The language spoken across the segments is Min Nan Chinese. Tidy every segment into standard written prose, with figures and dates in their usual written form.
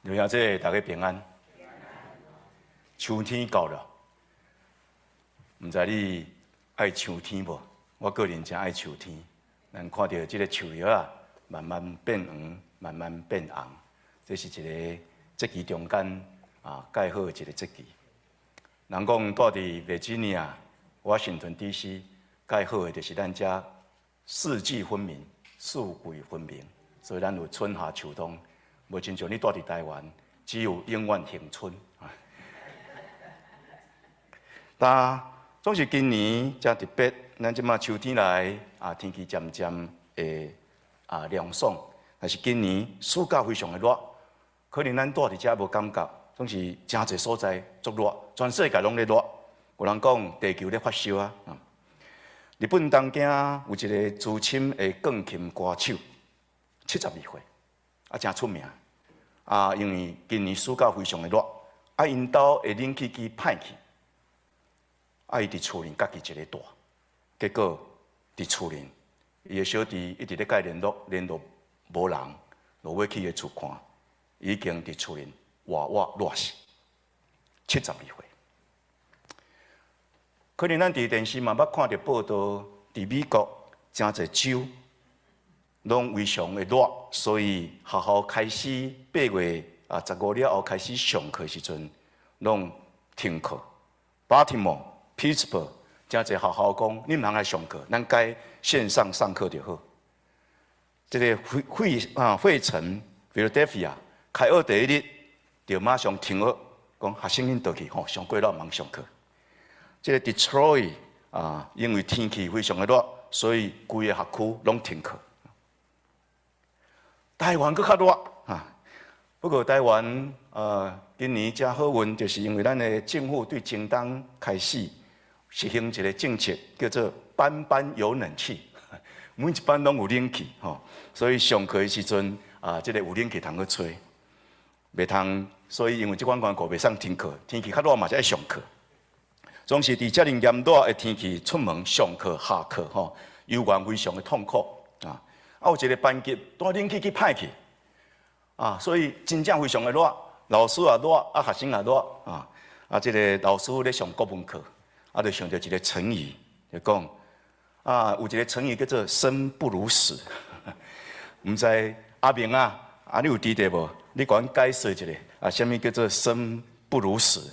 劉小姐，大家平安。秋天到了，毋知你愛秋天無？我個人誠愛秋天。咱看著這个樹葉仔，慢慢變黃，慢慢變紅，這是一个節期中間啊，蓋好的一个節期。人講住佇維吉尼亞、華盛頓 DC，蓋好的就是咱遮四季分明、四季分明，所以咱有春夏秋冬。無親像你住佇台灣，只有永遠恆春。但總是今年誠特別，咱這馬秋天來啊，天氣漸漸會啊涼爽。但是今年暑假非常的熱，可能咱住佇遮無感覺，總是誠濟所在足熱，全世界攏咧熱。有人講地球咧發燒啊。日本東京有一个資深的鋼琴歌手，72歲，啊，誠出名。啊，因為今年暑假非常的熱，啊，𪜶兜的冷氣機歹去，啊，伊佇厝裡家己一个住，結果佇厝裡，伊的小弟一直咧共伊聯絡，聯絡無人，落尾去伊的厝看，已經佇厝裡活活熱死，72歲。可能咱佇電視嘛捌看著報道，佇美國誠濟州攏非常的熱，所以學校開始8月啊15了後開始上課時陣，攏停課。Baltimore、Pittsburgh 誠濟學校講，你毋通來上課，咱改線上上課就好。這个費費啊費城 Philadelphia 開學第一日就馬上停學，講學生𪜶倒去吼，上過了毋通上課。這个 Detroit 啊，因為天氣非常的熱，所以規个學區攏停課。台灣閣較熱啊！不過台灣今年誠好運，就是因為咱的政府對前冬開始實行一个政策，叫做班班有冷氣，每一班攏有冷氣吼，所以上課的時陣啊，這个有冷氣通去吹，袂通。所以因為這款關係，袂使停課，天氣較熱嘛是愛上課。總是佇遮爾炎熱的天氣出門上課下課吼，猶原非常的痛苦啊！啊，有一个班級，拄冷氣機歹去，啊，所以真正非常的熱，老師也熱，啊，學生也熱，啊，啊，這个老師咧上國文課，啊，就想著一个成語，就講，啊，有一个成語叫做生不如死，毋知阿明啊，啊，你有記得無？你共阮解釋一下，啊，啥物叫做生不如死？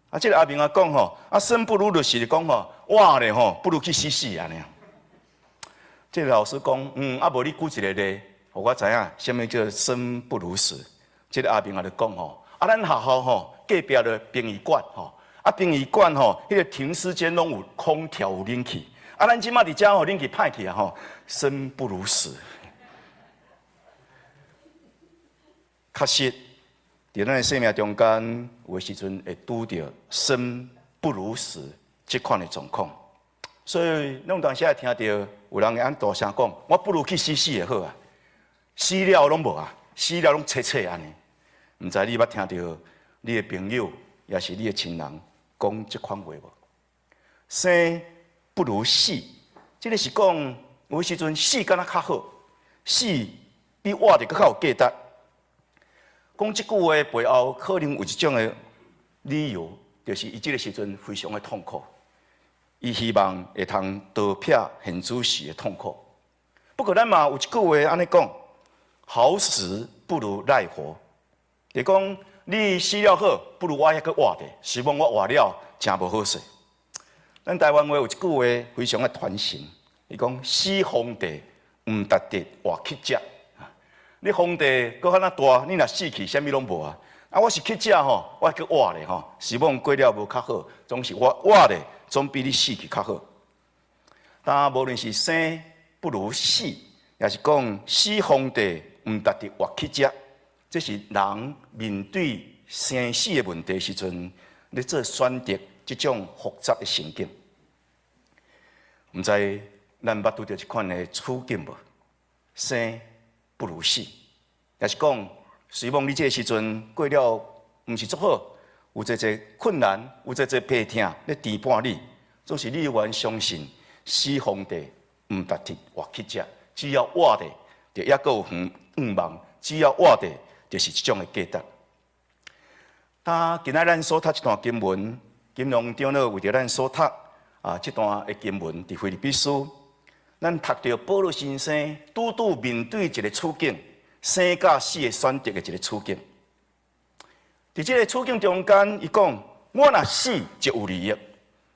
啊，這个阿明啊講吼，啊，生不如就是講吼，活咧吼，不如去死死按呢。這个老師講，嗯，啊，無你舉一个例，予我知影，啥物叫生不如死？這个阿明啊就講吼，啊，咱學校吼隔壁的殯儀館吼，啊，殯儀館吼，彼个停屍間攏有空調有冷氣，啊，咱這馬佇遮吼冷氣歹去啊吼，生不如死。確實，佇咱的生命中間，有的時陣會拄著生不如死這款的狀況。所以，咱有當時會聽著有人會按大聲講：我不如去死死會好啊！死了攏無啊，死了攏凄凄按呢。毋知你捌聽著你的朋友，抑是你的親人講這款話無？生不如死，這个是講有時陣死敢若較好，死比活著閣較有價值。講這句話背後可能有一種的理由，就是伊這个時陣非常的痛苦。伊希望會通逃避現主時的痛苦。不過咱嘛有一句話按呢講：好死不如賴活。就講你死了好，不如我猶閣活著。是講我活了誠無好勢。咱台灣話有一句話非常的傳神，伊講死皇帝毋值得活乞食。你皇帝閣較那大，你若死去，啥物攏無啊？啊，我是乞食吼，我閣活咧吼，是講過了無較好，總是我活咧，總比你死去較好。但無論是生不如死，抑是講死皇帝毋值得活乞食，這是人面對生死的問題時陣，咧做選擇這種複雜的心境。毋知咱捌拄著這款的處境無？生不如死，抑是講，雖罔你這个時陣過了毋是足好，有濟濟困難，有濟濟病痛咧纏絆你，總是你猶原相信死皇帝毋值得活乞食，只要活著，就猶閣有願望；只要活著，就是這種的價值。他今仔咱所讀這段經文，金龍長老為著咱所讀啊，這段的經文佇腓立比書，咱讀著保祿先生拄拄面對一個處境，生佮死的選擇的一個處境。佇這個處境中間，伊講：我若死就有利益，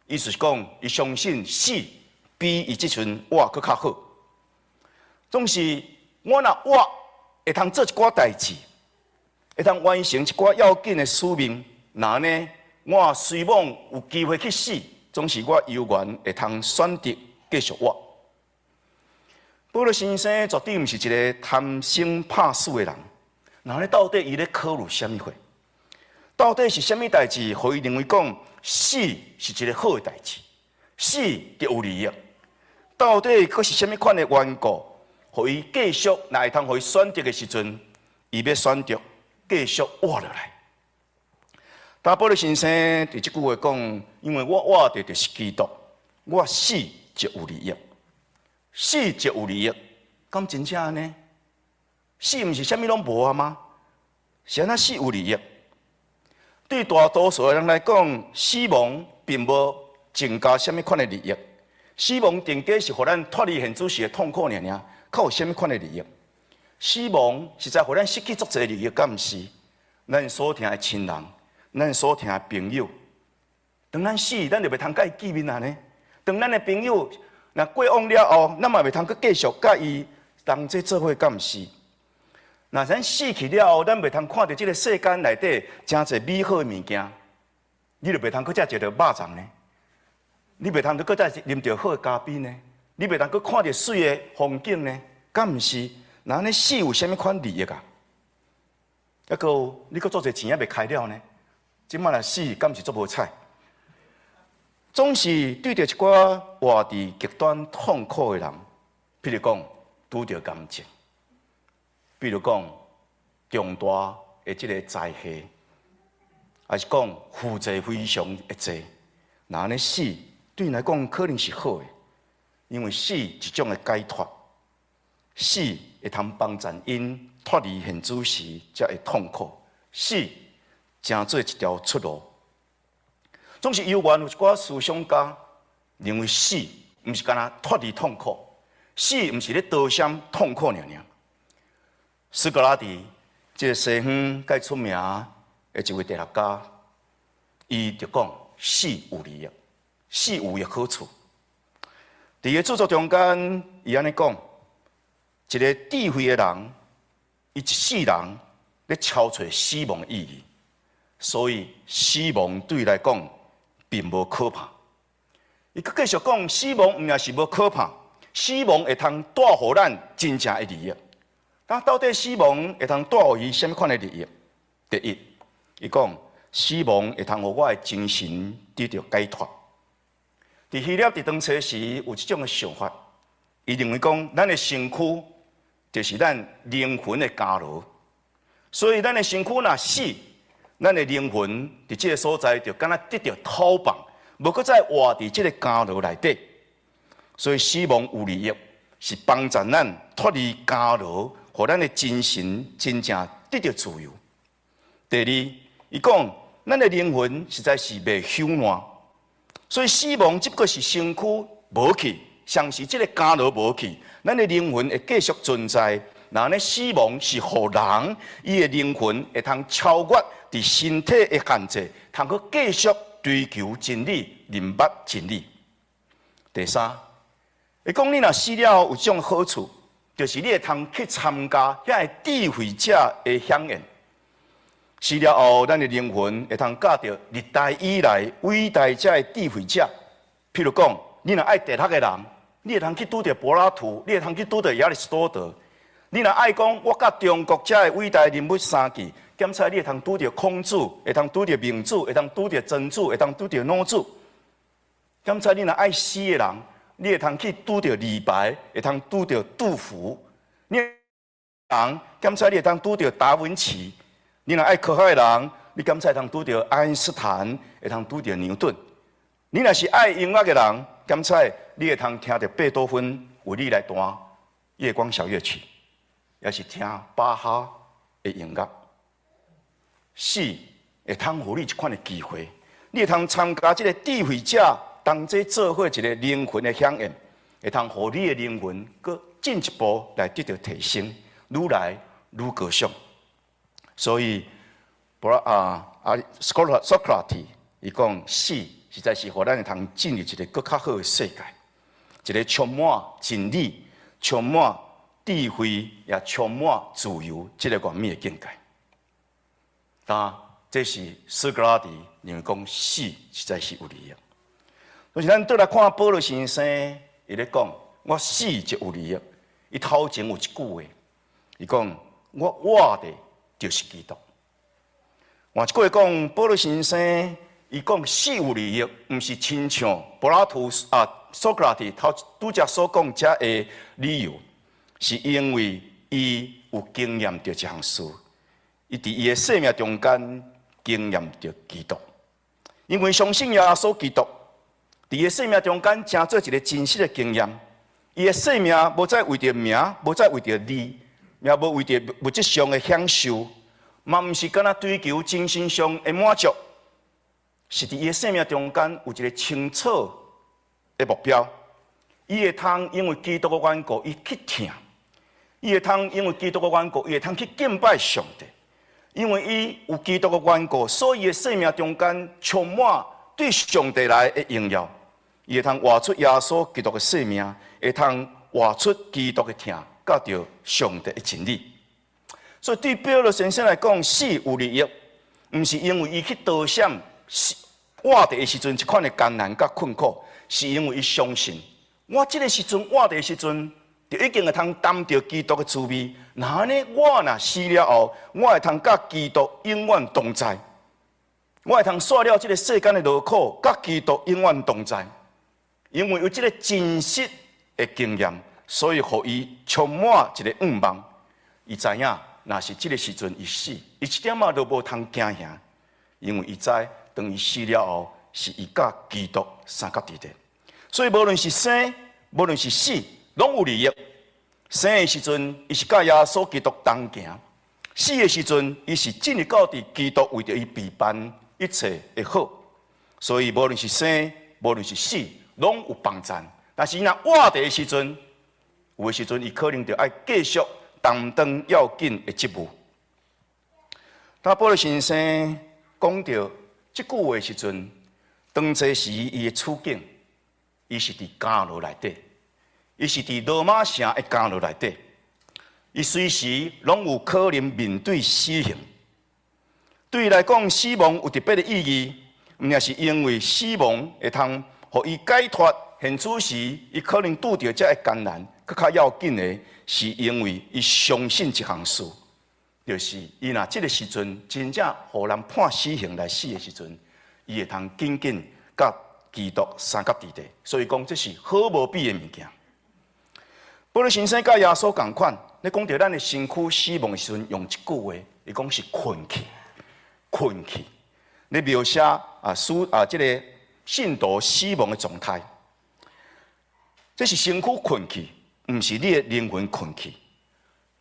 意思是講，伊相信死比伊這陣活閣較好。總是我若活會通做一寡代誌，會通完成一寡要緊的使命，那呢，我雖罔有機會去死，總是我猶原會通選擇繼續活。保祿先生絕對毋是一個貪生怕死的人。那呢，到底伊咧考慮啥物貨？到底是啥物代誌，予伊認為講死是一個好的代誌，死就有利益？到底閣是啥物款的緣故，予伊繼續若會通予伊選擇的時陣，伊欲選擇繼續活落來？但保祿先生佇這句話講，因為我活著就是基督，我死就有利益，死就有利益，敢真正按呢？死毋是啥物攏無啊嗎？是按怎死有利益？對大多數的人來講，死亡並無增加啥物款的利益。死亡頂加是予咱脫離現此時的痛苦爾爾，較有啥物款的利益？死亡實在予咱失去足濟利益，敢毋是？咱所疼的親人，咱所疼的朋友，當咱死，咱就袂通佮伊見面啊呢？當咱的朋友若過往了後，咱嘛袂通閣繼續佮伊同齊做伙，敢毋是？若咱死去了後，咱袂通看著這个世間內底誠濟美好的物件，你就袂通閣再食著肉粽呢？你袂通閣再啉著好的咖啡呢？你袂通閣看著媠的風景呢？敢毋是？那按呢死有啥物款利益啊？抑閣有，你閣足濟錢猶未開了呢？這擺若死，敢是足無彩？總是對著一寡活佇極端痛苦的人，譬如講拄著癌症，比如講重大的這個災禍，抑是講負債非常的濟，那按呢死對𪜶來講可能是好的，因為死一種的解脫，死會通幫助𪜶脫離現此時這的痛苦，死成做一條出路。總是猶原有一寡思想家認為死毋是干焦脫離痛苦，死毋是咧逃閃痛苦爾爾。蘇格拉底，這个西方蓋出名的一位哲學家，伊就講死有利益，死有伊的好處。佇伊的著作中間，伊按呢講：一个智慧的人，伊一世人咧搜揣死亡的意義，所以死亡對伊來講並無可怕。伊閣繼續講，死亡毋也是無可怕，死亡會通帶予咱真正的利益。那到底死亡會通帶予伊啥物款的利益？第一，伊講死亡會通予我的精神得著解脫。佇希臘佇當初時有這種的想法，伊認為講咱的身軀就是咱靈魂的監牢，所以咱的身軀若死，咱的靈魂佇這个所在就敢若得著解放，無閣再活佇這个監牢內底。所以死亡有利益，是幫助咱脫離監牢，予咱的精神真正得著自由。第二，伊講咱的靈魂實在是袂朽爛，所以死亡只不過是身軀無去，像是這个監牢無去，咱的靈魂會繼續存在。那呢，死亡是予人伊的靈魂會通超越佇身體的限制，通閣繼續追求真理、認捌真理。第三，伊講你若死了後有這種好處，就是你會通去參加遐个智慧者的饗宴。死了後，咱的靈魂會通佮著歷代以來偉大者的智慧者。譬如講，你若愛哲學的人，你會通去拄著柏拉圖，你會通去拄著亞里士多德。你若愛講我佮中國遮的偉大人物相見，檢採你會通拄著孔子，會通拄著孟子，會通拄著莊子，會通拄著老子。檢採你若愛詩的人，你會通去拄著李白，會通拄著杜甫。你人檢採你會通拄著達文奇。你若愛科學的人，你檢採會通拄著愛因斯坦，會通拄著牛頓。你若是愛音樂的人，檢採你會通聽著貝多芬為你來彈夜光小夜曲，抑是聽巴哈的音樂。死會會通予你這款的機會，你會通參加這个智慧者同齊做伙一个靈魂的饗宴，會通予你的靈魂閣進一步來得著提升，愈來愈高尚。所以，柏啊啊，蘇格拉底伊講死實在是予咱會通進入一个閣較好的世界，一个充滿真理、充滿智慧，也充滿自由這个完美的境界。但這是蘇格拉底認為講死實在是有利益。就是咱倒來看保羅先生，伊咧講我死就有利益。伊頭前有一句話，伊講我活的就是基督。換一句話講，保羅先生伊講死有利益，毋是親像柏拉圖啊、蘇格拉底頭拄才所講這个理由，是因為伊有經驗著這項事，伊佇伊的生命中間經驗著基督，因為相信耶穌基督，佇伊的生命中間成做一个真實的經驗，伊的生命無再為著名，無再為著利，也無為著物質上的享受，嘛毋是干焦追求精神上的滿足，是佇伊的生命中間有一个清楚的目標。伊會通因為基督的緣故，伊去疼；伊會通因為基督的緣故，伊會通去敬拜上帝。因為伊有基督的緣故，所以伊的生命中間充滿對上帝來的榮耀。伊會通活出耶穌基督的生命，會通活出基督的疼，佮著上帝的真理。所以對保羅先生來講，死有利益，毋是因為伊去逃閃死活著的時陣這款的艱難佮困苦，是因為伊相信，我這个時陣活著的時陣，就已經會通擔著基督的滋味。若按呢，我若死了後，我會通佮基督永遠同在。我會通煞了這个世間的勞苦，佮基督永遠同在。因為有這个真實的經驗，所以予伊充滿一个向望。伊知影，若是這个時陣伊死，伊一點仔都無通驚嚇，因為伊知當伊死了後，是伊佮基督相佮佇咧。所以無論是生，無論是死，攏有利益。生的時陣，伊是佮耶穌基督同行；死的時陣，伊是進入到佇基督為著伊備辦一切的好。所以無論是生，無論是死，攏有幫贊。但是伊若活著的時陣，有的時陣伊可能就愛繼續擔當要緊的職務。當保羅先生講著這句話的時陣，當這時伊的處境，伊是佇監牢內底，伊是佇羅馬城的監牢內底，伊隨時攏有可能面對死刑。對伊來講，死亡有特別的意義，毋但是因為死亡會通予伊解脫現此時伊可能拄著這个艱難，閣較要緊的是因為伊相信一項事，就是伊若這个時陣真正予人判死刑來死的時陣，伊會通緊緊佮基督相佮佇咧，所以講這是好無比的物件。保羅先生佮耶穌仝款，咧講著咱的身軀死亡的時陣，用一句話，伊講是睏去，睏去，咧描寫啊死啊這个信徒死亡的狀態。這是身軀睏去，毋是你的靈魂睏去。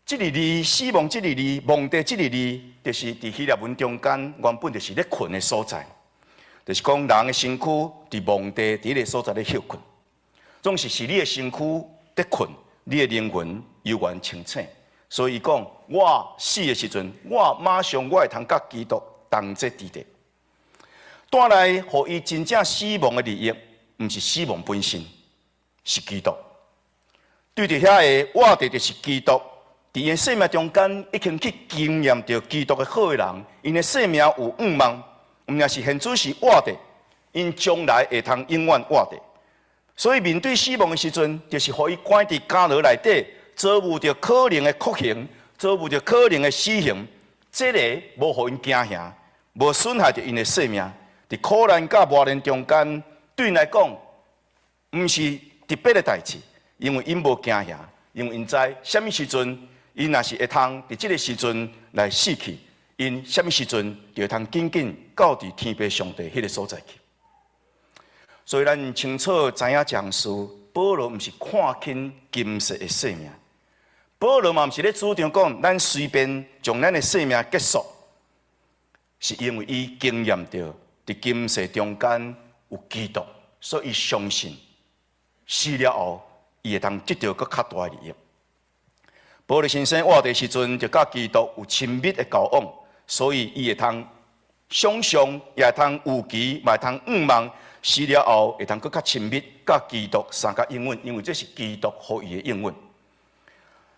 這个字死亡，這个字墓地，這个字就是佇希臘文中間原本就是咧睏的所在，就是講人的身軀佇墓地佇彼个所在咧歇睏，總是是你的身軀佇睏，你的靈魂猶原清醒。所以伊講，我死的時陣，我馬上我會通佮基督同齊佇咧。帶來予伊真正死亡的利益，毋是死亡本身，是基督。對著遐个活著就是基督，佇𪜶生命中間已經去經驗著基督的好的人，𪜶的生命有向望，毋但是現此時活著，𪜶將來會通永遠活著。所以面對死亡的時陣，就是予伊關佇監牢內底，遭遇著可能的酷刑，遭遇著可能的死刑，這个無予𪜶驚嚇，無損害著𪜶的生命。佇苦難佮磨練中間，對𪜶來講，毋是特別的代誌，因為𪜶無驚嚇，因為𪜶知啥物時陣，𪜶若是會通佇這个時陣來死去，𪜶啥物時陣就會通緊緊到佇天父上帝彼个所在去。所以咱清楚知影這項事，保羅毋是看輕今世的生命，保羅嘛毋是咧主張講，咱隨便將咱的生命結束。是因為伊經驗著佇今世中間有基督，所以伊相信死了後，伊會當得著閣較大的利益。保祿先生活佇時陣就佮基督有親密的交往，所以伊會通想象，也會通預期，嘛會通向望死了後會通閣較親密，佮基督相佮應允，因為這是基督予伊的應允。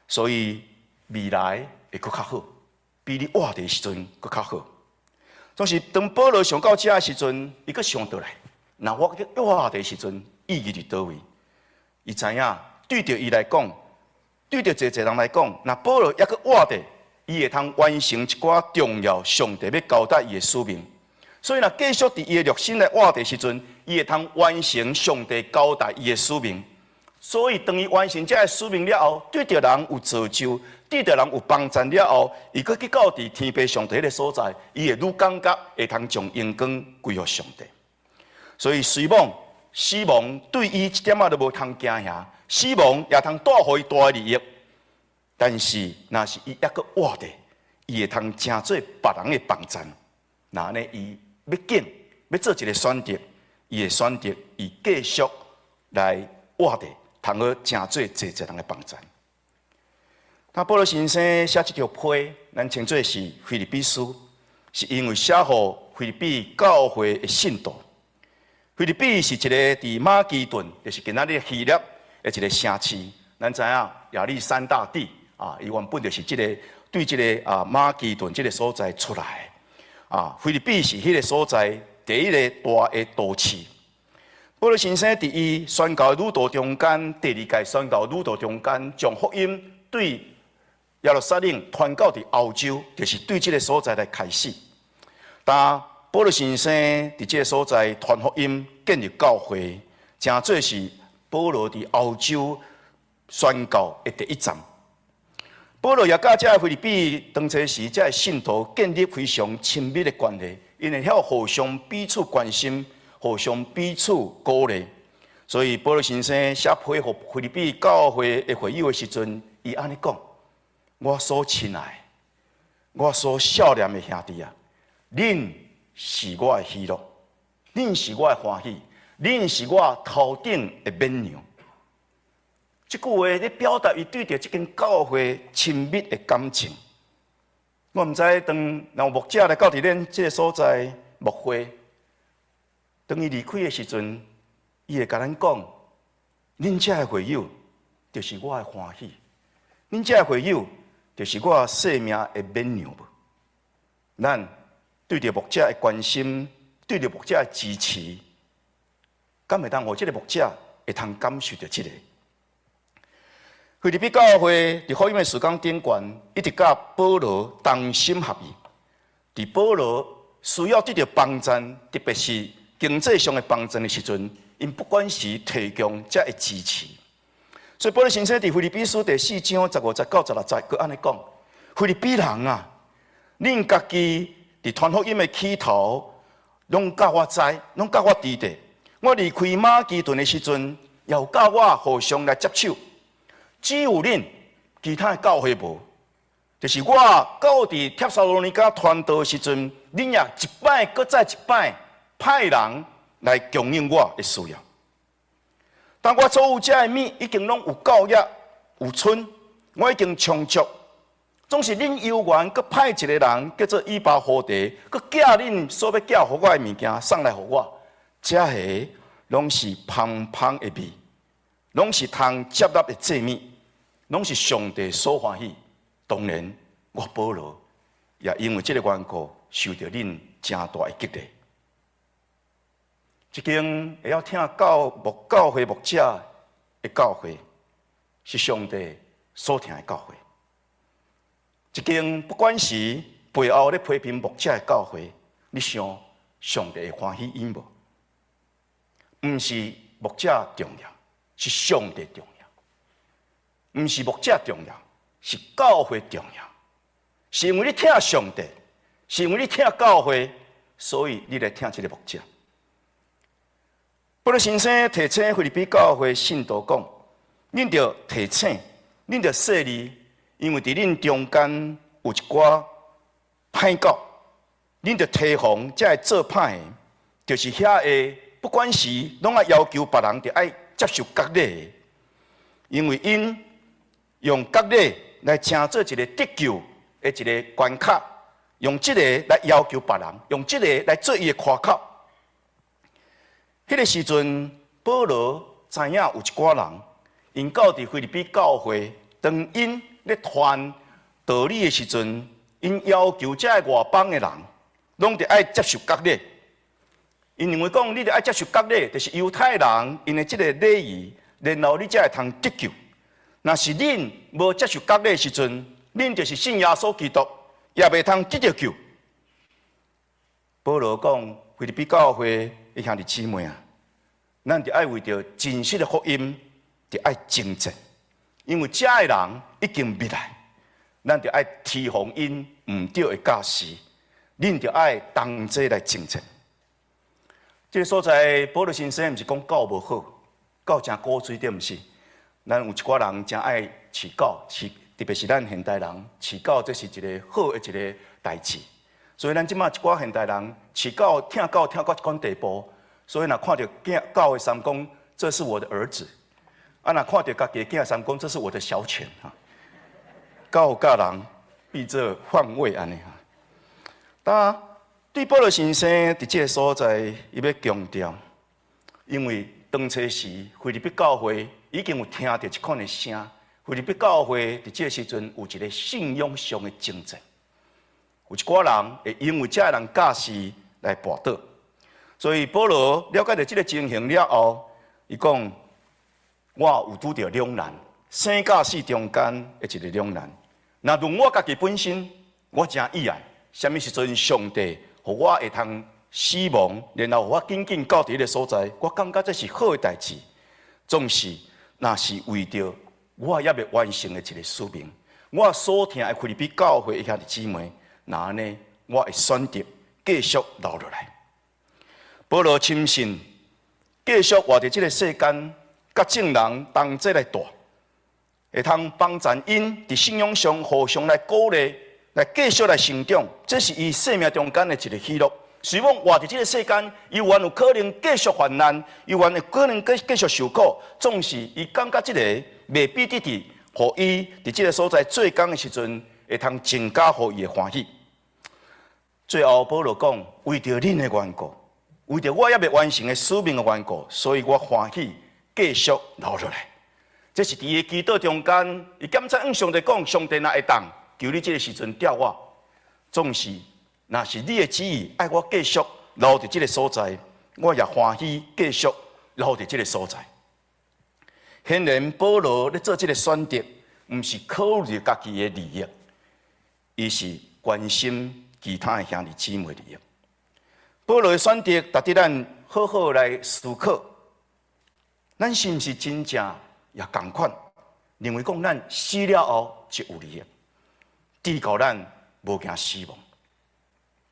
所以未來會閣較好，比你活佇時陣閣較好。總是當保羅想到這的時陣，伊閣想倒來，若我活佇時陣意義佇佗位？伊知影對著伊來講，對著濟濟人來講，若保羅猶閣活佇，伊會通完成一寡重要上帝欲交代伊的使命。所以若繼續佇伊的肉身來活佇時陣，伊會通完成上帝交代伊的使命。所以當伊完成這个使命了後，對著人有造就，對著人有幫贊了後，伊閣去到佇天父上帝彼个所在，伊會愈感覺會通將榮光歸予上帝。所以死亡對伊一點仔都無通驚嚇，死亡也通帶予伊大的利益。但是，若是伊猶閣活佇，伊會通成做別人的幫贊。若按呢，伊欲揀欲做一个選擇，伊會選擇伊繼續來活佇，通好成做濟濟人的幫贊。那保羅先生寫這條批，咱稱做是腓立比書，是因為寫予腓立比教會的信徒。腓立比是一個佇馬其頓，就是今仔日希臘的一個城市。咱知影亞歷山大帝啊，伊原本就是這个對這个啊馬其頓這个所在出來。啊，腓立比是彼个所在第一个大的都市。保羅先生佇伊宣教旅途中間，第二屆宣教旅途中間，將福音對耶路撒冷傳到佇歐洲，就是對這个所在來開始。當保羅先生佇這个所在傳福音、建立教會，成做是保羅佇歐洲宣教的第一站。保羅也佮這个腓立比當初時這个信徒建立非常親密的關係，𪜶會曉互相彼此關心，互相彼此鼓勵。所以保羅先生寫批予腓立比教會的會友的時陣，伊按呢講：我所親愛、我所少年的兄弟啊，恁是我的喜樂，恁是我的歡喜，恁是我頭頂的勉強。這句話咧表達伊對著這間教會親密的感情。我毋知當若有牧者來到佇咱這个所在牧會，當伊離開的時陣，伊會共咱講：恁這个會友就是我的歡喜，恁這个會友就是我生命的勉強無？咱對著牧者的關心，對著牧者的支持，敢會當予這个牧者會通感受著這个？腓立比教會佇福音的事工頂懸，一直佮保羅同心合意。佇保羅需要得著幫贊，特別是經濟上的幫贊的時陣，𪜶不管時提供這个支持。所以保羅先生佇腓立比書第四章十五節到十六節，閣按呢講：腓立比人啊，恁家己佇傳福音的起頭，攏佮我知，攏佮我佇咧。我離開馬其頓的時陣，也有佮我互相來接手。只有恁，其他的教會無。就是我到佇帖撒羅尼迦傳道的時陣，恁也一擺閣再一擺派人來供應我的需要。當我所有這的物已經攏有夠額有賰，我已經充足。總是恁猶原閣派一个人叫做以巴弗提，閣寄恁所欲寄予我的物件送來予我，這个攏是芳芳的味，攏是通接納的祭物，攏是上帝所歡喜。當然，我保羅也因為這个緣故，受著恁誠大的激勵。這間會曉疼教會牧者的教會，是上帝所疼的教會。這間不管是背後咧批評牧者的教會，你想上帝會歡喜𪜶無？毋是牧者重要，是上帝重要。毋是牧者重要，是教會重要。是因為你疼上帝，是因為你疼教會，所以你來疼這个牧者。保羅先生提醒腓立比教會信徒講：恁著提醒，恁著細膩，因為佇恁中間有一寡歹狗，恁著提防這个做歹的，就是遐个不管時攏愛要求別人著愛接受割禮的，因為𪜶用割禮來成做一個得救的一個關卡，用這个來要求別人，用這個來做伊的誇口。彼個時陣，保羅知影有一寡人，𪜶到佇腓立比教會，當𪜶咧傳道理的時陣，𪜶要求這个外邦的人，攏著愛接受割禮。𪜶認為講，你著愛接受割禮，就是猶太人𪜶的這个禮儀，然後你才會通得救。若是恁無接受割禮的時陣，恁就是信耶穌基督，也袂通得著救。保羅講，腓立比教會的兄弟姊妹啊，咱著愛為著真實的福音，著愛征戰，因為這个人已經入來，咱著愛提防𪜶毋對的教示，恁著愛同齊來征戰。這个所在，保羅先生毋是講狗無好，狗誠古錐對毋是？咱有一寡人誠愛飼狗，飼特別是咱現代人飼狗，這是一个好的一个代誌。所以咱這馬一寡現代人飼狗、疼狗疼到這款地步，所以若看著囝狗的時陣講，這是我的兒子；啊，若看著家己的囝時陣講，這是我的小犬。哈，狗佮人變做換位按呢哈。但對保羅先生佇這个所在，伊欲強調，因為當初時腓立比教會已經有聽著這款的聲，腓立比教會佇這个時陣有一个信仰上的爭戰，有一寡人會因為這个人教示來跋倒，所以保羅了解著這个情形了後，伊講：我有拄著兩難，生佮死中間的一个兩難。若論我家己本身，我誠意愛，啥物時陣上帝予我會通死亡，然後予我緊緊到佇彼个所在，我感覺這是好的代誌。總是，若是為著我猶未完成的一个使命，我所疼的腓立比教會的兄弟姊妹，若按呢，我會選擇繼續留落來。保羅深信，繼續活佇這个世間，佮眾人同齊來蹛，會通幫助𪜶佇信仰上互相來鼓勵，來繼續來成長，這是伊生命中間的一个喜樂。雖然活佇這个世間，伊猶有可能繼續患難，猶有可能繼續受苦，總是伊感覺這个袂比得佇，予伊佇這个所在做工的時陣，會通增加予伊的歡喜。最後，保羅講：為著恁的緣故，為著我猶未完成的使命的緣故，所以我歡喜繼續留落來。這是佇伊的祈禱中間，伊檢查向上帝講：上帝若會當，求你這个時陣調我，總是若是你的旨意，愛我繼續留佇這个所在，我也歡喜繼續留佇這个所在。顯然，保羅咧做這个選擇，毋是考慮家己的利益，伊是關心其他的兄弟姊妹利益。保羅的選擇，值得咱好好來思考。咱是毋是真正也仝款，認為講咱死了後就有利益，至到咱無驚死亡。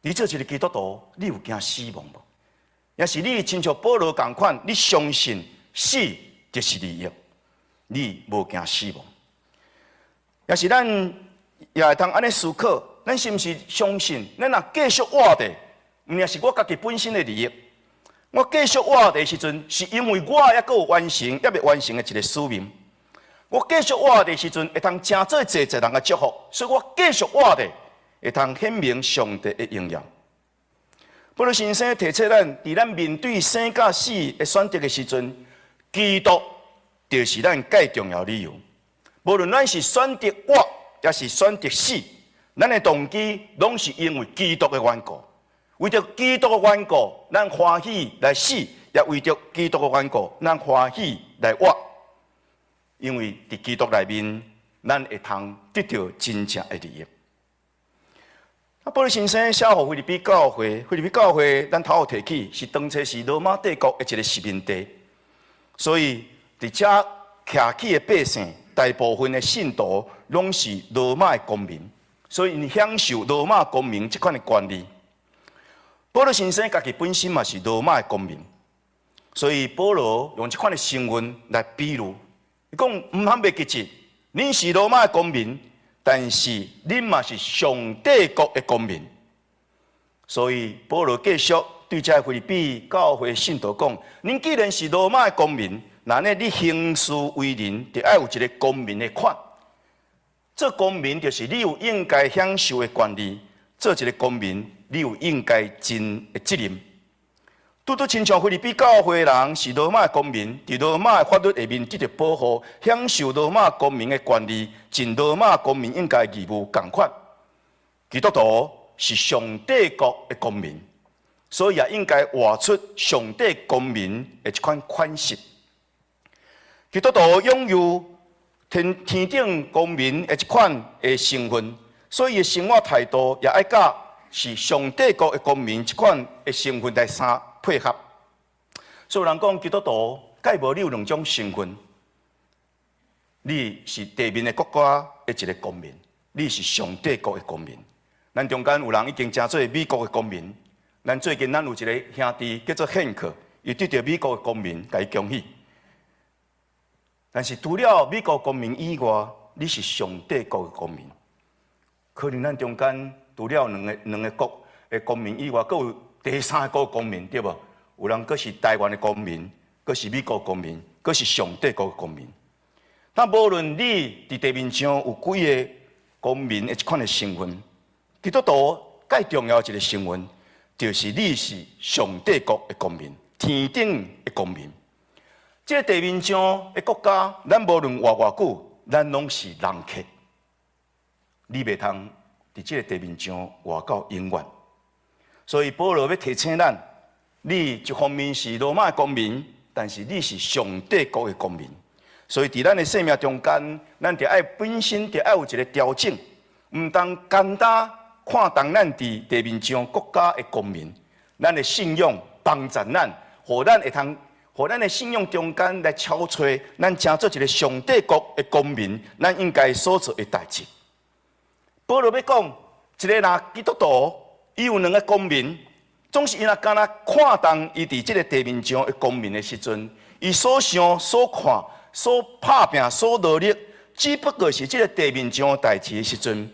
你做一个基督徒，你有驚死亡無？抑是你親像保羅仝款，你相信死就是利益，你無驚死亡。抑是咱也會通按呢思考，咱是毋是相信，咱若繼續活著，毋也是我家己本身的利益。我繼續活著的時陣，是因為我猶閣有完成，猶未完成的一个使命。我繼續活著的時陣，會通成做濟濟人的祝福，所以我繼續活著，會通顯明上帝的榮耀。保羅先生提醒咱，佇咱面對生佮死的選擇的時陣，基督就是咱蓋重要理由。無論咱是選擇活，抑是選擇死，咱的動機攏是因為基督的緣故。為著基督的緣故，咱歡喜來死；也為著基督的緣故，咱歡喜來活。因為佇基督內面，咱會通得著真正的利益。啊，保羅先生寫予腓立比教會，腓立比教會，咱頭有提起，是當初是羅馬帝國的一个殖民地，所以佇遮徛起的百姓，大部分的信徒攏是羅馬的公民，所以𪜶享受羅馬公民這款的權利。保羅先生家己本身嘛是羅馬的公民，所以保羅用這款的身份來比喻，伊講毋通袂記得，恁是羅馬的公民，但是恁嘛是上帝國的公民。所以保羅繼續對這腓立比教會信徒講：恁既然是羅馬的公民，那呢你行事為人，就愛有一個公民的款。做公民就是你有應該享受的權利，做一個公民，你有應該盡的責任。拄拄親像腓立比教會的人是羅馬的公民，佇羅馬的法律下面得著保護，享受羅馬公民的權利，盡羅馬公民應該義務仝款。基督徒是上帝國的公民，所以也應該活出上帝公民的這款款式。基督徒擁有天頂公民的這款的身份，所以生活態度也愛佮是上帝國的公民這款的身份來相配合。所以有人講基督徒，蓋無你有兩種身份，你是地面的國家的一個公民，你是上帝國的公民。咱中間有人已經成做美國的公民，咱最近咱有一个兄弟叫做憲克，伊得著美國的公民，共伊恭喜。但是除了美國公民以外，你是上帝國的公民。可能咱中間除了兩個國的公民以外，閣有第三個公民，對無？有人閣是台灣的公民，閣是美國公民，閣是上帝國的公民。但無論你佇地面上有幾个公民的這款的身份，基督徒蓋重要一个身份，就是你是上帝國的公民，天頂的公民。這个地面上的國家，咱無論活偌久，咱攏是人客。你袂通佇這个地面上活到永遠。所以保羅欲提醒咱，你一方面是羅馬的公民，但是你是上帝國的公民。所以佇咱的生命中間，咱著愛本身著愛有一个調整，毋通簡單看重咱佇地面上國家的公民，咱的信仰幫助咱，予咱會通，予咱的信仰中間來超出咱成做一个上帝國的公民，咱應該所做的代誌。保羅欲講，一个人基督徒，伊有兩个公民，總是伊若敢若看重伊佇這个地面上的公民的時陣，伊所想、所看、所拍拚、所努力，只不過是這个地面上的代誌的時陣。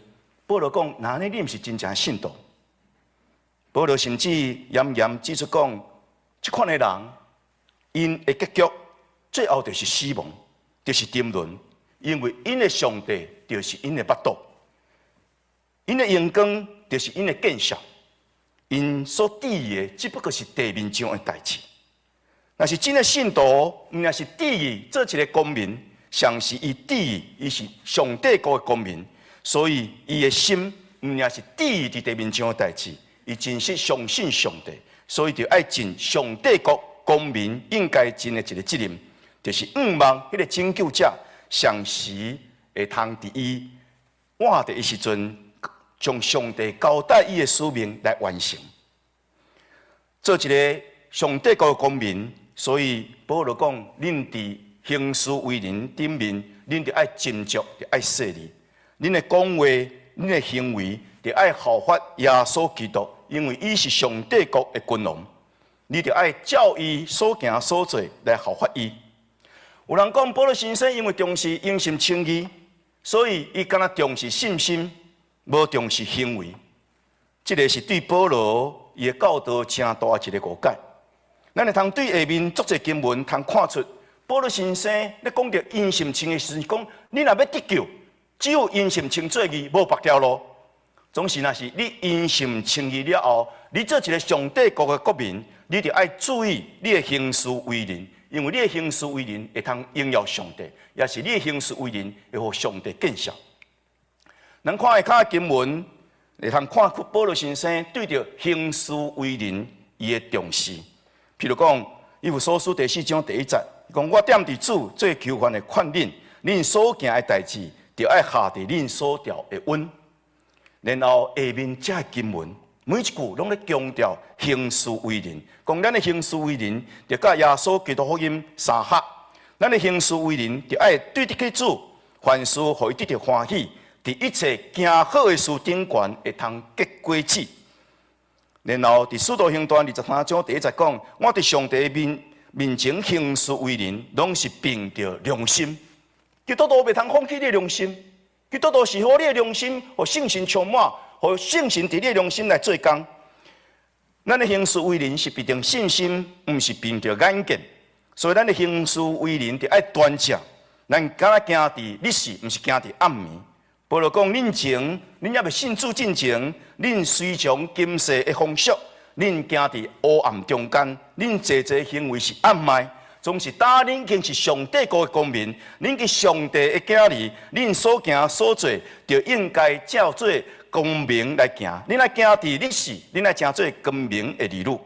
保羅講，那呢你毋是真正信徒。保羅甚至嚴嚴指出講，這款的人，𪜶的結局最後就是死亡，就是沉淪，因為𪜶的上帝就是𪜶的腹肚，𪜶的榮光就是𪜶的見識，𪜶所致意的只不過是地面上的代誌。若是真的信徒，毋但是致意做一个公民，上是伊致意，伊是上帝國的公民，所以伊的心毋但是致意佇地面上的代誌，伊真實相信上帝，所以就愛盡上帝國公民應該盡的一个責任，就是向望彼个拯救者，上時會通佇伊活著的時陣，將上帝交代伊的使命來完成，做一个上帝國的公民。所以保羅講，恁佇行事為人頂面，恁著愛斟酌，著愛細膩。恁的講話，恁的行為，著愛效法耶穌基督，因為伊是上帝國的君王。你著愛照伊所行所做來效法伊。有人講保羅先生因為重視因信稱義，所以伊敢若重視信心，無重視行為。這个是對保羅伊的教導誠大一个誤解。咱會通對下面足濟經文通看出，保羅先生咧講著因信稱義時，講你若欲得救，只有因信稱做義，無別條路。總是若是你因信稱義了後，你做一个上帝國的國民，你就愛注意你的行事為人，因為你的行事為人會通榮耀上帝，也是你的行事為人會予上帝見笑。咱看下跤經文，會通看出保羅先生對著行事為人伊的重視。譬如講，以弗所書第四章第一節，講我踮佇主做囚犯的勸恁，恁所行的代誌，著愛合佇恁所召的恩。然後下面這經文，每一句攏咧強調行事為人，講咱的行事為人，著佮耶穌基督福音相合。咱的行事為人，著愛對得起主，凡事予伊得著歡喜，佇一切行好的事頂懸會通結果子。然後佇使徒行傳23章第一節講，我佇上帝面前行事為人，攏是憑著良心。基督徒袂通放棄你的良心，基督徒是予你的良心，予聖神充滿，予聖神佇你的良心來做工。咱的行事為人是憑著信心，毋是憑著眼見。所以咱的行事為人就愛端正。咱敢若行佇日時，毋是行佇暗暝。保羅講，恁前，恁猶未信主進前，恁隨從今世的風俗，恁行佇黑暗中間，恁濟濟行為是暗昧。總是當恁已經是上帝國的公民，恁是上帝的囝兒，恁所行所做，就應該照做光明來行。恁愛行佇日時，恁愛成做光明的兒女。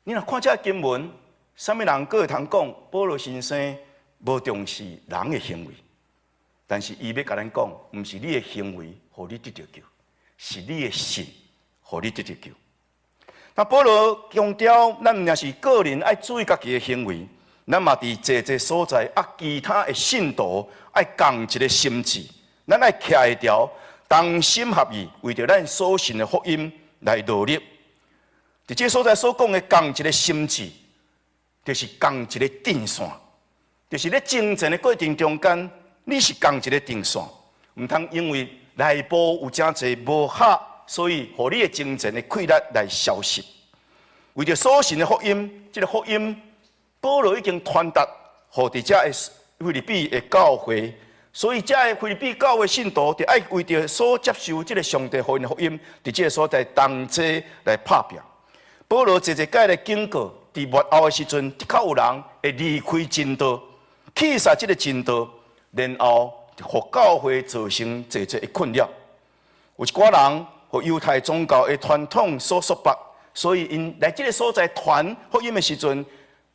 你若看這經文，啥物人閣會通講保羅先生無重視人的行為？但是伊欲共咱講，毋是你的行為予你得著救，是你的信予你得著救。那保羅強調，咱毋但是個人愛注意家己的行為，咱嘛佇濟濟所在啊，其他的信徒愛仝一个心志，咱愛徛會牢，同心合意，為著咱所信的福音來努力。佇這个所在所講的仝一个心志，就是仝一个陣線，就是咧征戰的過程中間，你是仝一个陣線，毋通因為內部有誠濟無合，所以予你的征戰的氣力來消失。為著所信的福音，這个福音，保羅已經傳達予佇遮的腓立比的教會，所以遮的腓立比教會信徒就愛為著所接受這个上帝予𪜶的福音，佇這个所在同齊來拍拚。保羅濟濟擺來警告，佇末後的時陣，的確有人會離開真道，棄殺這个真道，然後予教會造成濟濟的困擾。有一寡人予猶太宗教的傳統所束縛，所以𪜶來這个所在傳福音的時陣，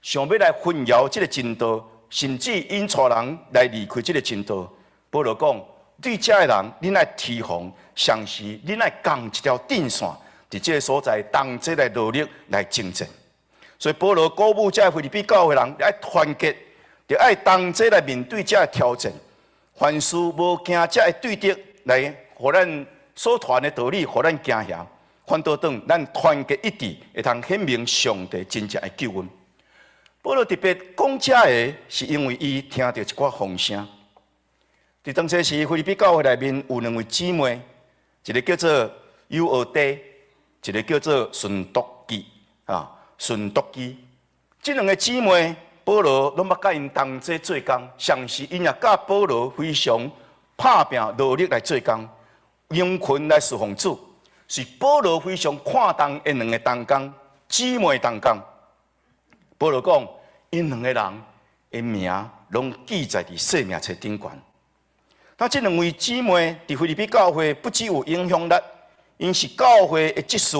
想欲來混淆這个真道，甚至𪜶帶人來離開這个真道。保羅講，對這的人，恁愛提防，同時恁愛仝一條陣線，佇這个所在同齊來努力來征戰。所以保羅鼓舞這腓立比教會人愛團結，就愛同齊來面對這个挑戰。凡事無驚這个對敵來予咱所傳的道理，予咱驚嚇。反倒轉，咱團結一致，會通顯明上帝真正的救恩。保羅特別講這个，是因為伊聽著一寡風聲。佇當初時，腓立比教會內面有兩位姊妹，一个叫做友俄底，一个叫做順毒基啊，順毒基。這兩个姊妹，保羅攏捌佮𪜶同齊做工，同時𪜶也佮保羅非常拍拚努力來做工，殷勤來侍奉主，是保羅非常看重的兩个同工，姊妹同工。保羅講，𪜶兩个人的名攏記載佇生命冊頂懸。那這兩位姊妹佇腓立比教會不只有影響力，𪜶是教會的執事，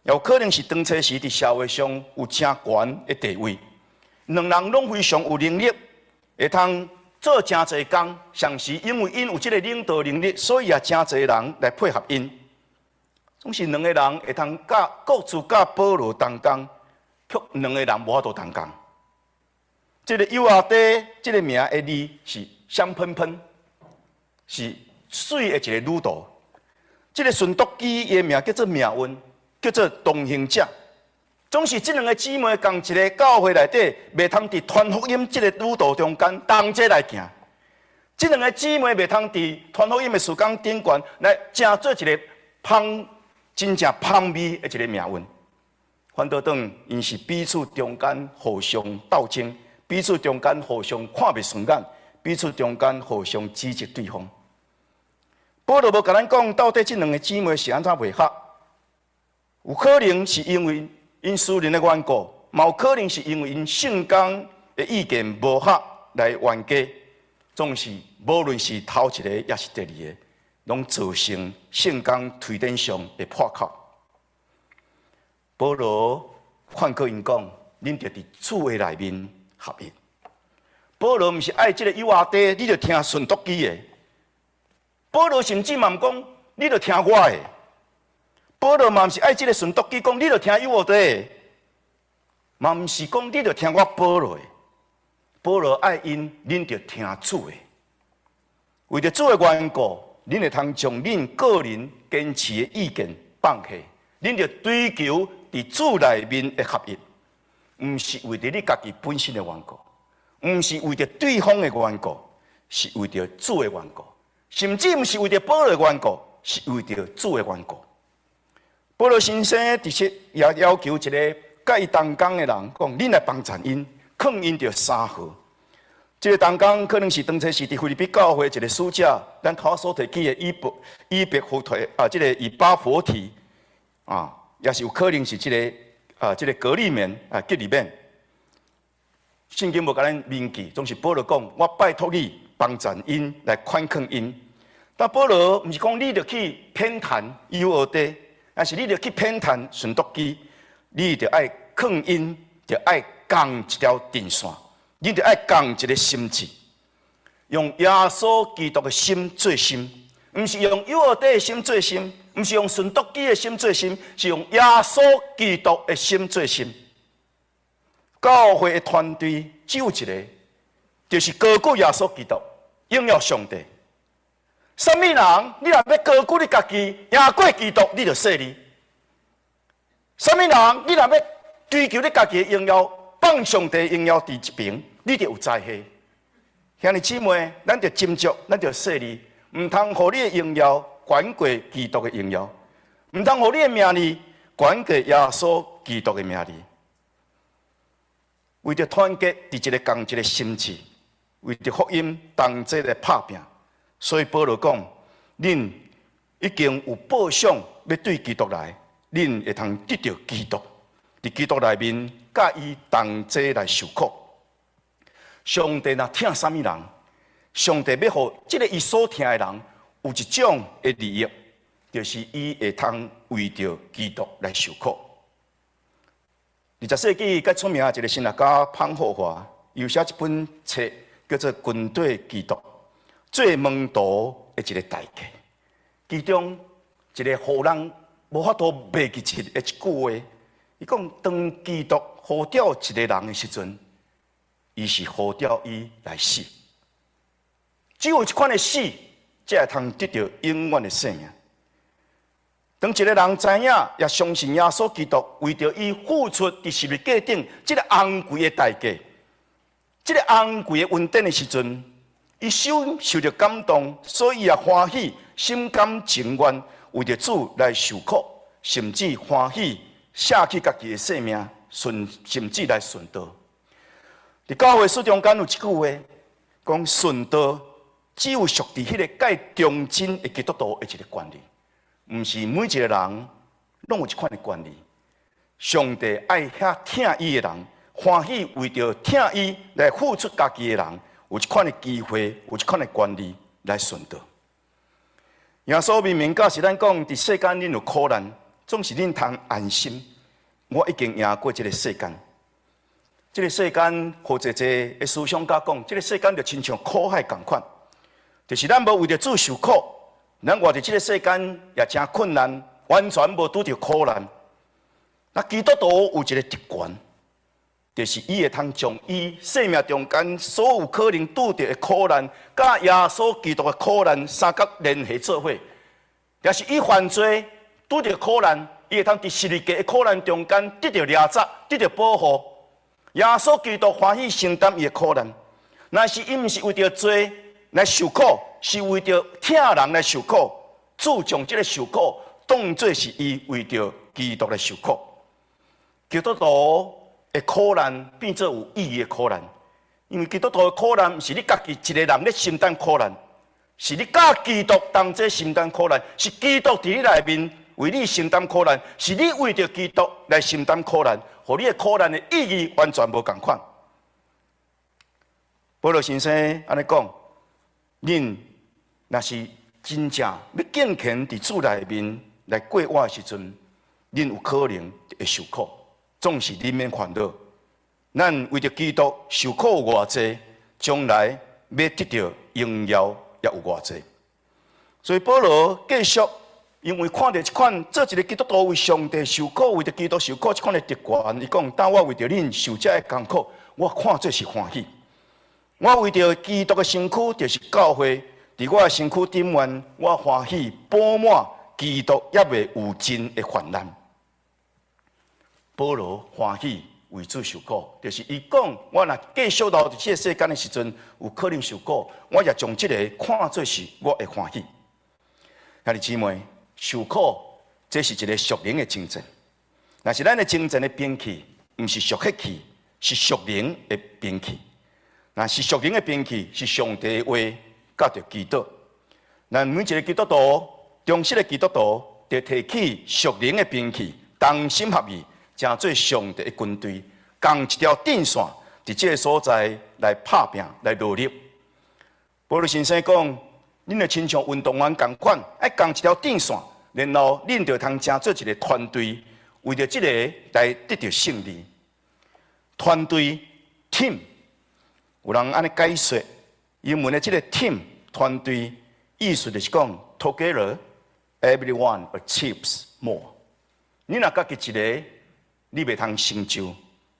有可能是當初時佇社會上有誠懸的地位。兩人攏非常有能力，會通做誠濟工。同時因為𪜶有這个領導能力，所以也誠濟人來配合𪜶。總是兩个人會通佮各自佮保羅同工，卻兩个人無法度同工。這个友阿底這个名的字是香噴噴，是媠的一个女徒。這个順毒基的名叫做命運，叫做同行者。總是這兩个姊妹仝一个教會內底，袂通佇傳福音這个旅途中間同齊來行。這兩个姊妹袂通佇傳福音的事工頂懸來成做一个芳真正芳味的一个命運。反倒轉，𪜶是彼此中間互相鬥爭，彼此中間互相看袂順眼，彼此中間互相指責對方。保羅無共咱講，到底這兩个姊妹是按怎袂合？有可能是因為𪜶私人的緣故，嘛有可能是因為𪜶聖工的意見無合來冤家。總是無論是頭一個抑是第二个，攏造成聖工推展上的破口。保羅勸告𪜶講：恁著佇主的內面合一。保羅毋是愛這个友阿底，你著聽順毒基的。保羅甚至嘛毋講，你著聽我的。保羅嘛毋是愛這个順毒基講，你著聽友阿底的，嘛毋是講你著聽我保羅的。保羅愛𪜶，恁著聽主的。為著主的緣故，恁會通將恁個人堅持的意見放下，恁著追求佇主內面的合一，毋是為著你家己本身的緣故，毋是為著對方的緣故，是為著主的緣故，甚至毋是為著保羅的緣故，是為著主的緣故。保羅先生佇這也要求一个佮伊同工的人講：恁來幫贊𪜶，勸𪜶著三號。這个同工可能是當初是佇腓立比教會一个使者，咱頭所提起的以巴弗提啊，這个以巴弗提啊，也是有可能是這个革利免啊，革利免。聖經無共咱明記，總是保羅講：我拜託你幫贊𪜶來勸勸𪜶。但保羅毋是講你著去偏袒友俄底，抑是你著去偏袒順毒基，你著愛勸𪜶，著愛仝一條陣線，你著愛仝一个心志，用耶穌基督的心做心，毋是用友俄底的心做心，毋是用順毒基的心做心，是用耶穌基督的心做心。教會的團隊只有一个，就是高舉耶穌基督，榮耀上帝。啥物人，你若欲高舉你家己，贏過基督，你就細膩。啥物人，你若欲追求你家己的榮耀，放上帝榮耀佇一邊，你就有災禍。兄弟姊妹，咱著斟酌，咱著細膩，毋通予你的榮耀懸過基督的榮耀，毋通予你的名利懸過耶穌基督的名利。為著團結佇一个仝一个心志，為著福音同齊來拍拚。所以保羅講：恁已經有報賞欲對基督來，恁會通得著基督，佇基督內面，佮伊同齊來受苦。上帝若疼啥物人，上帝欲予這个伊所疼的人有一種的利益，就是伊會通為著基督來受苦。20世紀較出名的一個神學家彭霍華，有寫一本冊叫做《跟綴基督：做門徒的一个代價》，其中一个予人無法度袂記得的一句話，伊講：當基督呼召一个人的時陣，伊是呼召伊來死。只有這款的死，才會通得著永遠的生命。當一个人知影也相信耶穌基督為著伊付出佇十字架頂這个昂貴的代價，這个昂貴的恩典的時陣，伊受受著感動，所以也歡喜，心甘情願為著主來受苦，甚至歡喜捨棄家己的性命，甚至來殉道。佇教會史中間有一句話，講殉道只有屬佇彼个蓋忠貞的基督徒的一个權利，毋是每一個人攏有這款的權利。上帝愛遐疼伊的人，歡喜為著疼伊來付出家己的人，有這款的機會，有這款的權利來殉道。耶穌明明教示咱講，佇世間恁有苦難，總是恁通安心。我已經贏過這个世間。這个世間，予濟濟的思想家講，這个世間就親像苦海仝款，就是咱無為著主受苦，咱活佇這个世間也誠困難，完全無拄著苦難。那基督徒有一个特權，就是伊會通將伊生命中間所有可能拄著的苦難，佮耶穌基督的苦難三角聯繫做伙。也是伊犯罪拄著苦難，伊會通佇十字架的苦難中間得著掠責，得著保護。耶穌基督歡喜承擔伊的苦難，若是伊毋是為著罪來受苦，是為著疼人來受苦。主將這个受苦當做是伊為著基督來受苦。基督徒的苦難變做有意義的苦難，因為基督徒的苦難毋是你家己一个人咧承擔苦難，是你佮基督同齊承擔苦難，是基督佇你內面為你承擔苦難，是你為著基督來承擔苦難，予你的苦難的意義完全無仝款。保羅先生按呢講，恁若是真正欲敬虔佇主內面來過活的時陣，恁有可能會受苦。總是恁免煩惱，咱為著基督受苦有偌濟，將來欲得著榮耀也有偌濟。所以保羅繼續，因為看著這款做一个基督徒為上帝受苦，為著基督受苦這款的特權，伊講：當我為著恁受這个艱苦，我看做是歡喜。我為著基督的身軀，就是教會，佇我的身軀頂面，我歡喜補滿基督猶未有盡的患難。保羅歡喜為主受苦，就是伊講：我若繼續留佇這个世間的時陣，有可能受苦，我也將這个看做是我的歡喜。兄弟姊妹，受苦這是一个屬靈的征戰。若是咱的征戰的兵器，毋是屬血氣，是屬靈的兵器。若是屬靈的兵器，是上帝的話，佮著祈禱。咱每一个基督徒，忠實的基督徒，著提起屬靈的兵器，同心合意，成做上帝的軍隊，仝一條陣線，佇這个所在來拍拚，來努力。保祿先生講，恁就親像運動員仝款，愛仝一條陣線，然後恁就通成做一个團隊，為著這个來得著勝利。團隊 team，有人按呢解說，英文的這个 team 團隊，意思就是講，together everyone achieves more。你若家己一个，你袂通成就；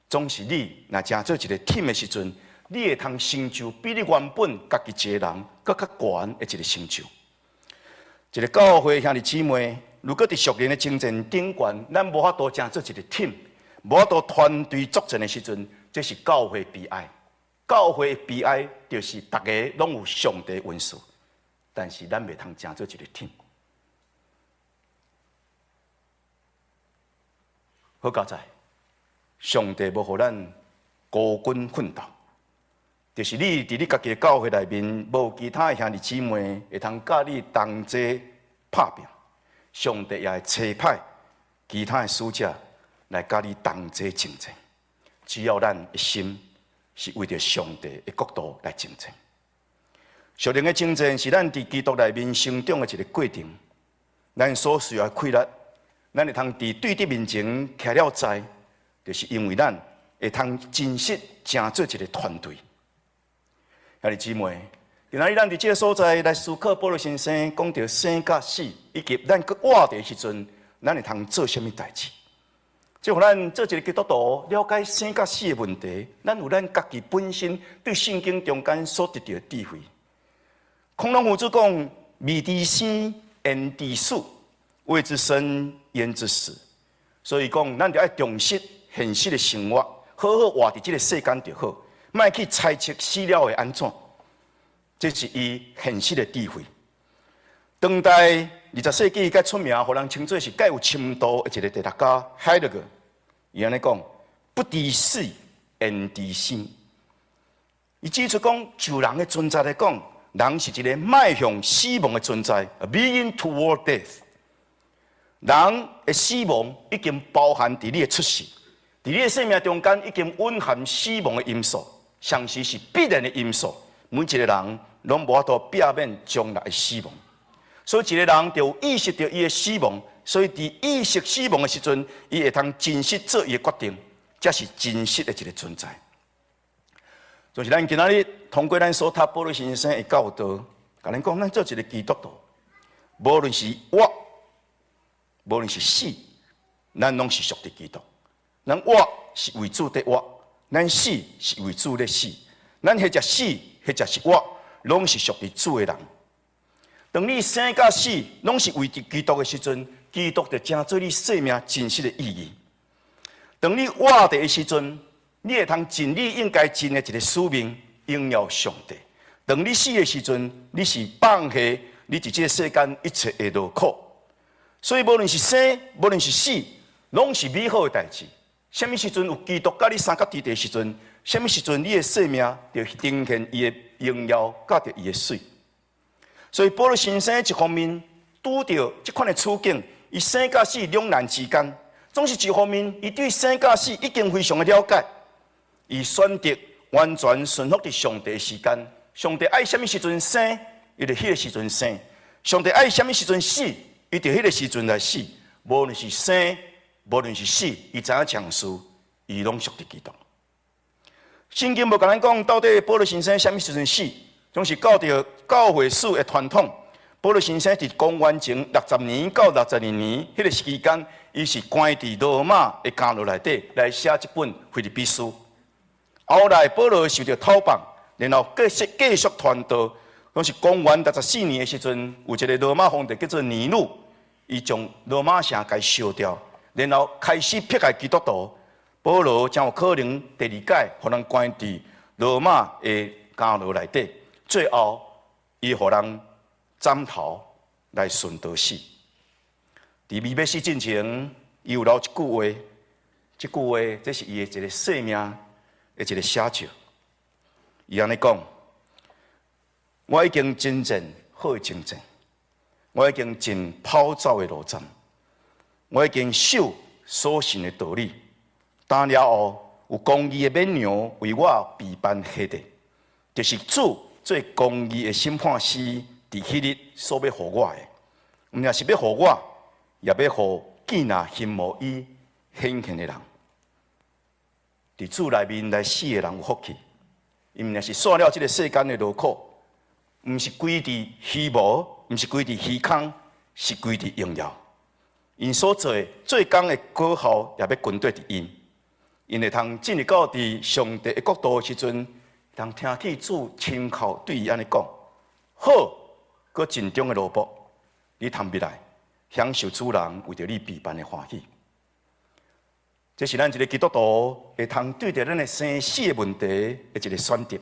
總是你若成做一个 team 的時陣，你會通成就比你原本家己一个人閣較懸的一个成就。一个教會兄弟姊妹，如果佇屬靈的征戰頂懸，咱無法度成做一个 team，無法度團隊作戰的時陣，這是教會悲哀。教會悲哀就是逐个攏有上帝恩賜，但是咱袂通成做一个 team。好佳哉，上帝無予咱孤軍奮鬥，就是你佇你家己的教會內面，無其他的兄弟姊妹會通佮你同齊拍拚，上帝也會差派其他的使者來佮你同齊征戰。只要咱一心是為著上帝的國度來征戰。屬靈的征戰是咱佇基督內面成長的一个過程。咱所需要的氣力，咱會通佇對敵面前徛了在，就是因為咱會通真實成做一个團隊。兄弟姊妹，今仔日咱佇這个所在來思考保祿先生講著生佮死，以及咱閣活著的時陣，咱會通做啥物代誌？這予咱做一个基督徒了解生佮死的問題，咱有咱家己本身對聖經中間所得著的智慧。孔老夫子講：未知生，焉知死？未知生，焉知死？所以講，咱著愛重視現實的生活，好好活佇這个世間就好，莫去猜測死了會按怎。這是伊現實的智慧。當代20世紀較出名，予人稱做是較有深度的一个哲學家海德格，伊按呢講：不知死，焉知生？伊指出講，就人的存在來講，人是一个邁向死亡的存在，a being toward death。人的死亡已經包含佇你的出世，佇你的生命中間已經蘊含死亡的因素，相時是必然的因素。每一个人攏無法度避免將來的死亡，所以一个人就有意識著伊的死亡，所以佇意識死亡的時陣，伊會通真實做伊的決定，這是真實的一个存在。就是咱今仔日通過咱所讀保祿先生的教導，共咱講，咱做一个基督徒，無論是活，無論是死，咱攏是屬佇基督。咱活是為主佇活，咱死是為主咧死。咱或者死，或者是活，攏是屬佇主的人。當你生佮死，攏是為著基督的時陣，基督就成做你生命真實的意義。當你活著的時陣，你會通盡你應該盡的一个使命，榮耀上帝。當你死的時陣，你是放下你佇這个世間一切的勞苦。所以，無論是生，無論是死，攏是美好的代誌。啥物時陣有基督佮你相佮佇的時陣，啥物時陣你的生命就呈現伊的榮耀，佮著伊的媠。所以，保祿先生一方面拄著這款的處境，伊生佮死兩難之間，總是一方面，伊對生佮死已經非常的了解，伊選擇完全順服佇上帝的時間。上帝愛啥物時陣生，伊就彼个時陣生；上帝愛啥物時陣死，伊就彼个時陣來死。無論是生，無論是死，伊知影一項事，伊攏屬佇基督。聖經無共咱講，到底保祿先生啥物時陣死，總是按著教會史的傳統。保祿先生佇公元前60年到62年彼个時間，伊是關佇羅馬的監獄內底來寫這本腓立比書。後來保羅受著討放，然後繼續繼續傳道。講是公元64年的時陣，有一个羅馬皇帝叫做尼祿，伊將羅馬城共燒掉，然後開始迫害基督徒。保羅才有可能第二擺予人關佇羅馬的監獄內底，最後伊予人斬頭來殉道死。佇伊欲死進前，伊有留一句話，這句話這是伊的一个生命的一个寫照。伊按呢講：我已經征戰好的征戰，我已經盡跑走的路程，我已經守所信的道理。當了後，有公義的冕旒為我備辦下的，就是主做公義的審判師，佇彼日所欲予我的，毋但是欲予我，也欲予見若欣慕伊顯現的人。佇主內面來死的人有福氣，伊毋但是煞了這个世間的勞苦，毋是歸佇虛無，毋是歸佇虛空，是歸佇榮耀。𪜶所做的做工的果效，也欲跟綴佇𪜶。𪜶會通進入到佇上帝的國度的時陣，通聽見主親口對伊按呢講：好，閣盡忠的奴僕，你通入來享受主人為著你備辦的歡喜。這是咱一个基督徒會通對著咱的生死的問題的一个選擇。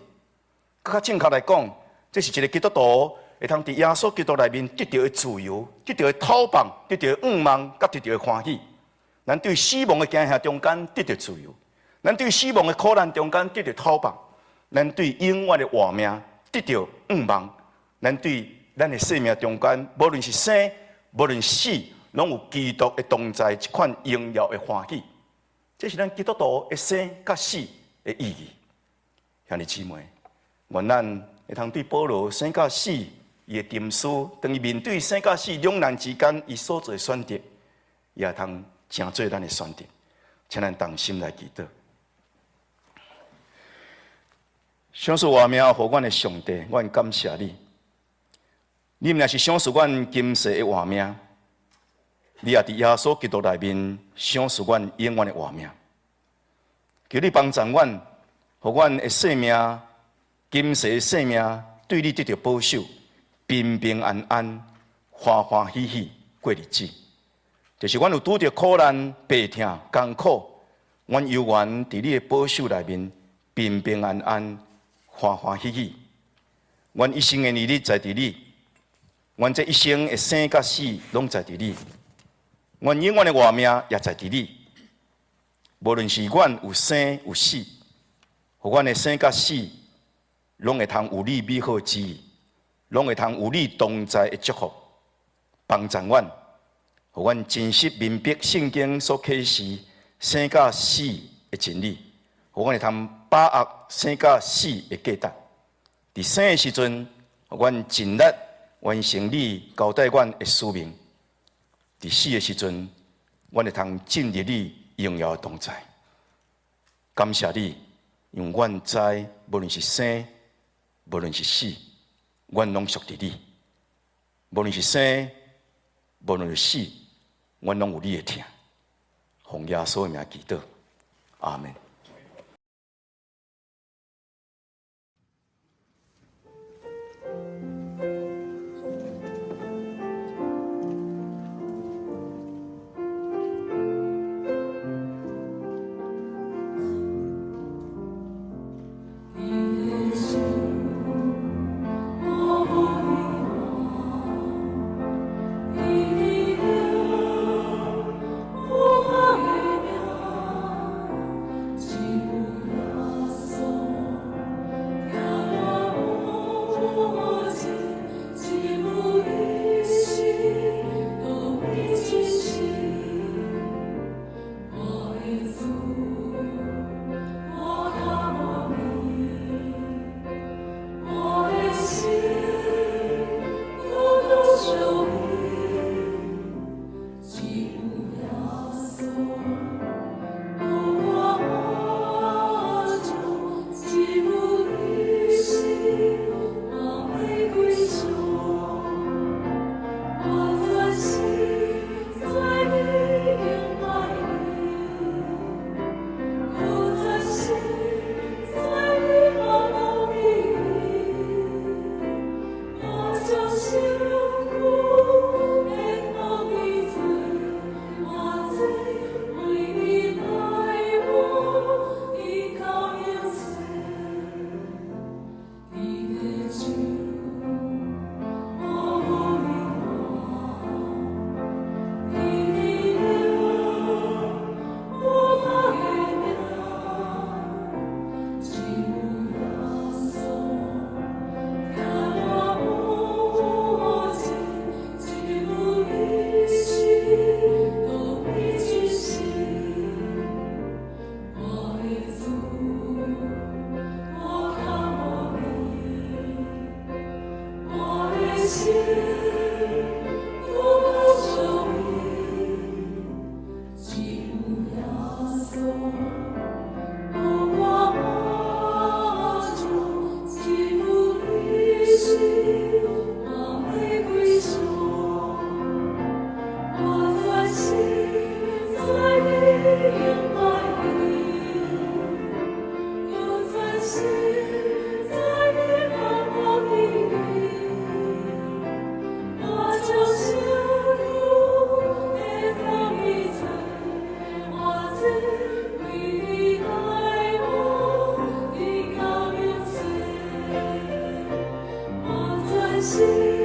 閣較正確來講，這是一个基督徒會通佇耶穌基督內面得著的自由，得著的透放，得著的向望，佮得著的歡喜。咱對死亡的驚嚇中間得著自由，咱對死亡的苦難中間得著透放，咱對永遠的活命得著向望，咱對咱的生命中間，無論是生，無論死，攏有基督的同在，這款榮耀的歡喜。這是咱基督徒的生佮死的意義。兄弟姊妹，願咱會通對保羅生佮死伊的沉思，當伊面對生佮死兩難之間，伊所做的選擇，也通成做咱的選擇。請咱同心來祈禱。賞賜活命予阮的上帝，阮感謝你。你毋但是賞賜阮今世的活命，你也佇耶穌基督內面賞賜阮永遠的活命。求你幫助阮，予阮的生命，今世的生命對你得著保守，平平安安、歡歡喜喜過日子。就是阮有拄著苦難、病痛、艱苦，阮猶原佇你的保守內面平平安安、歡歡喜喜。阮一生的年日在佇你，阮這一生的生佮死攏在佇你，阮永遠的活命也在佇你。無論是阮有生有死，予阮的生佮死，攏會通有你美好旨意，攏會通有你同在的祝福，幫助阮，予阮真實明白聖經所啟示生佮死的真理，予阮會通把握生佮死的價值。佇生的時陣，予阮盡力完成你交代阮的使命；佇死的時陣，阮會通進入你榮耀的同在。感謝你，因為阮知，無論是生，無論是死，阮攏屬佇你。無論是生，無論是死，阮攏有你的疼。奉耶穌的名祈禱，阿門。主。敬拜你，我專心在你滿目的裡，我將羞辱的讚美存，我只為你愛我的高名聲，我專心。